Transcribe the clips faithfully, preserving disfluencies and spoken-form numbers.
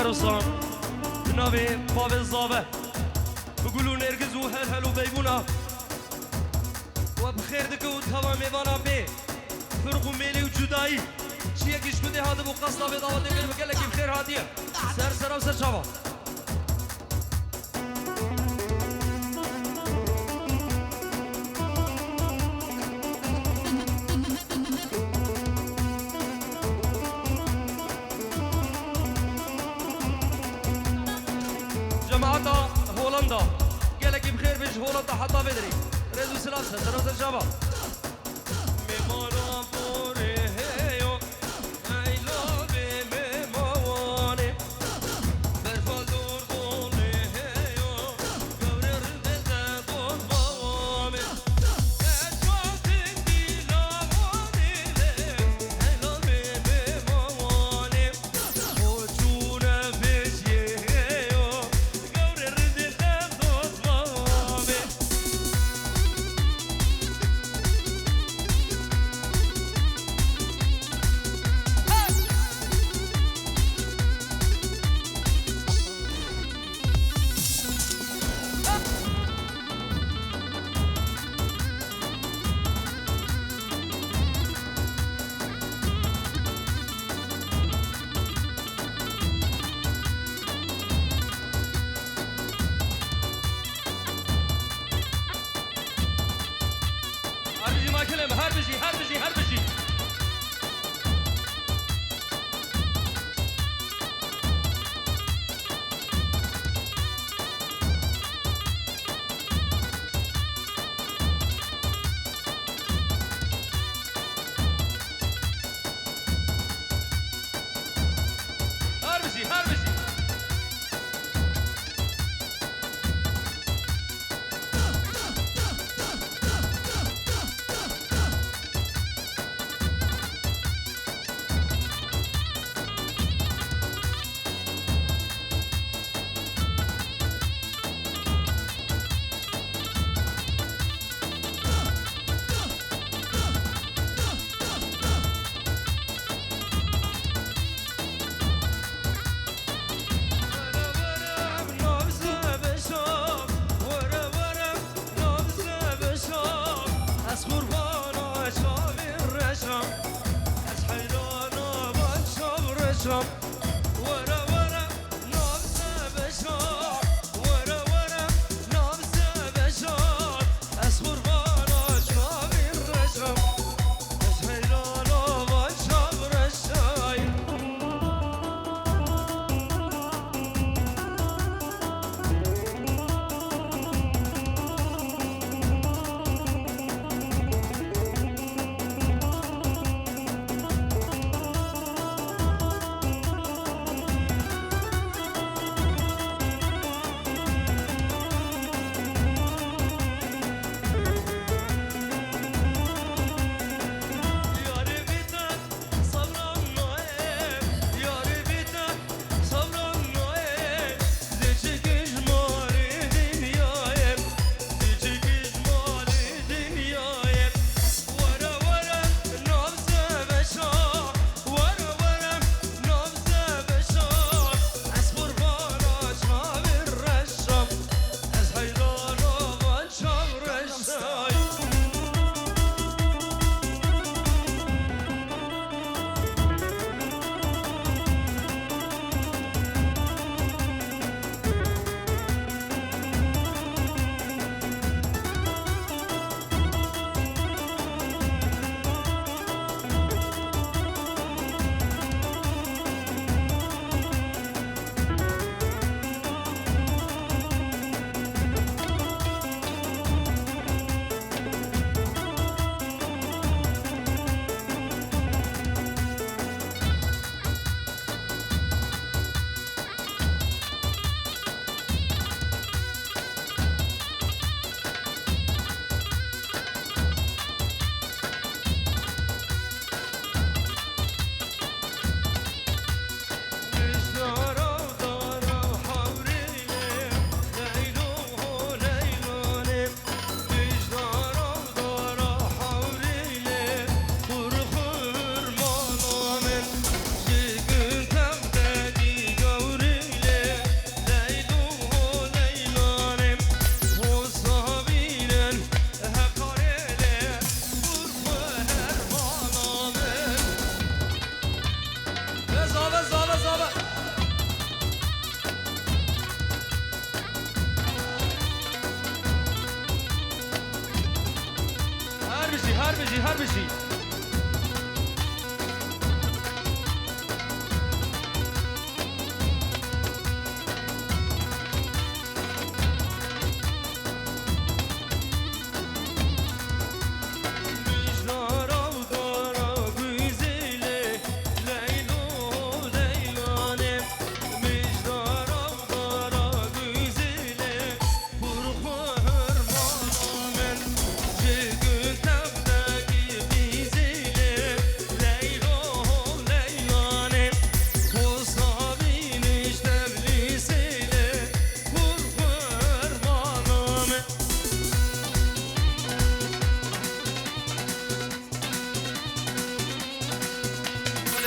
Rosan, bi navê Bavê Zave, bi gul û nêrgiz û hel hel û beybûna we bi xêr dike û teva mêvana bê firq û mêlê û cudayî. Çiyekî ji ku dê hatibû qesta vê dawetê kir, bi gelekî bi xêr hatiye. Ser sera û ser çava. Cemaeta Holanda, gelekî bi xêr bin ji Holanda heta vê derê. Rêz û silav ser, ser, ser çava. Her bijî Michael em, her bijî, her bijî, her bijî. Her bijî, her bijî.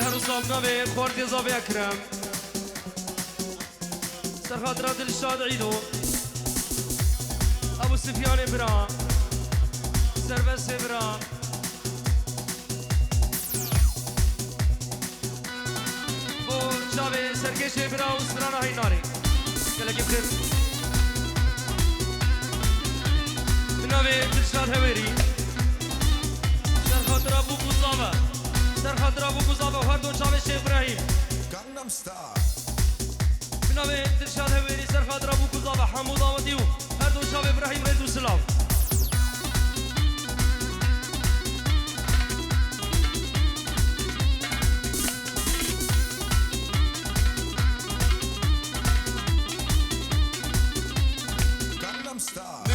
Her wisa bi navê Xortê Zavê Ekrem. Ser xatira Dilşad Îdo, Ebû Sifyanê bira, Serbestê bira, bo çavê Serkêşê bira û strana Heynarê. Gelekî bi xêr. Bi navê Dilşad Hewêrî. Ser xatira bûk û zava. Ser xatira bûk û zava û her do çavê Şêx Îbrahîm. Gangnam Style. Bi navê Dilşad Hewêrî ser xatira bûk û zava hemû dawetî û her do çavê Îbrahîm rêz û silav. Gangnam Style.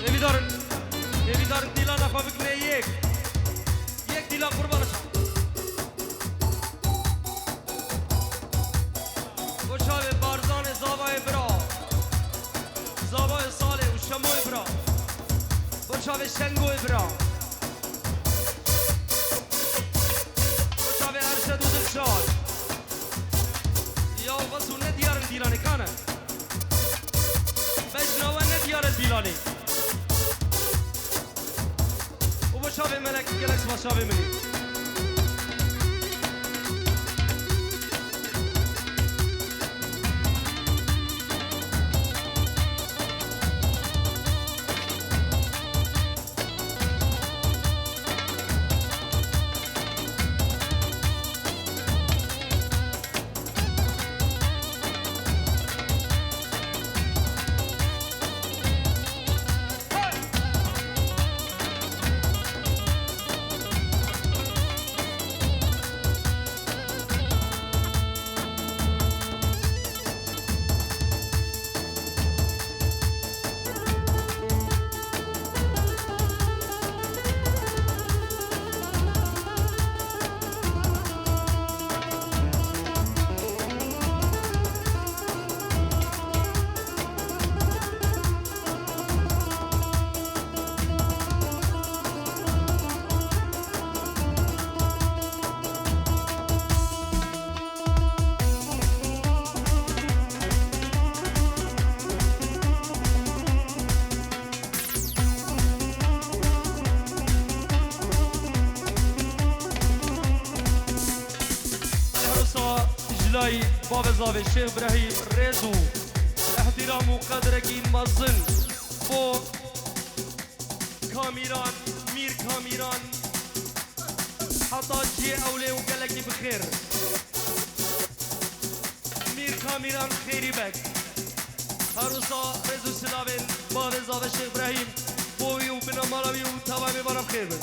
Hêvîdar in, hêvîdar in dîlana xwe bikine yek. Yek dîlan qurbanê. Bo çavê Barzanê zavayê bira. Zavayê Salê û Şemoyê bira. Bo çavê Şengoyê bira. Bo çavê Erşed û Dilşad. Ya bes û ne diyar in dîlanê kane. Bejna we ne diyar e dîlanê. û bo çavê Melek gelek spas çavê min î. Her wisa ji layî bavê zavê Şêx Îbrahîm rêz û îhtîram û qedirekî mezin bo Kamîran, Mîr Kamîran, heta cihê ewlê û gelekî bi xêr. Mîr Kamîran Xêrî Beg. Her wisa rêz û silavên bavê zavê Şêx Îbrahîm bo wî û bina mala wî û tevayê mêvanan bi xêr bin.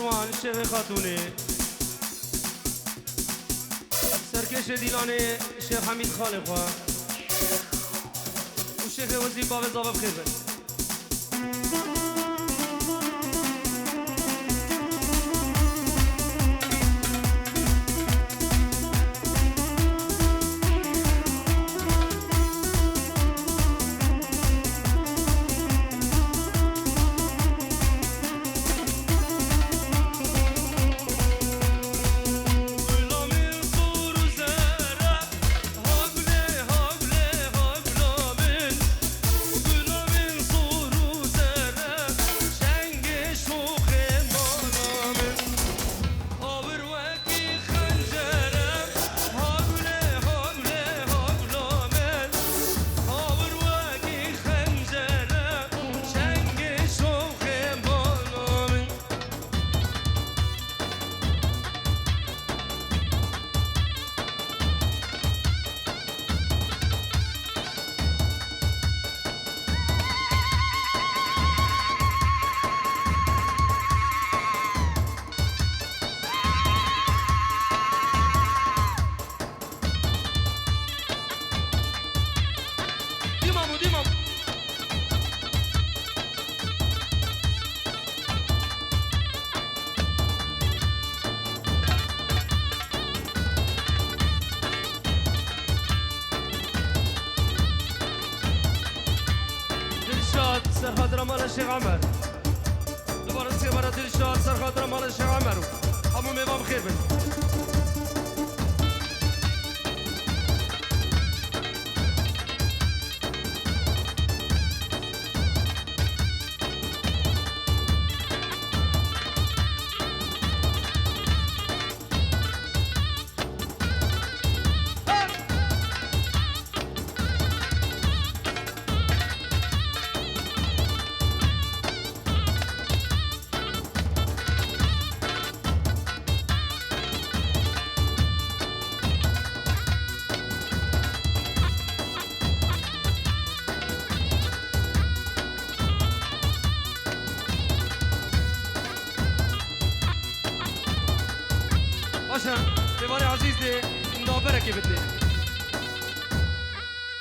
Wan Şêxê Xatûnê, serkêşê dîlanê Şêx Hemîd xalê xwe û Şêxê Wezîr bavê zava bi xêr bin. Dîma bû, dîma bû. Dilşad, serxatira mala Şêx Emer. Dubare sêbara Dilşad, serxatira mala Şêx Emer û hemû mêvan bi xêr bin. Baş e, êvarê ezîz dê navberekê bidê.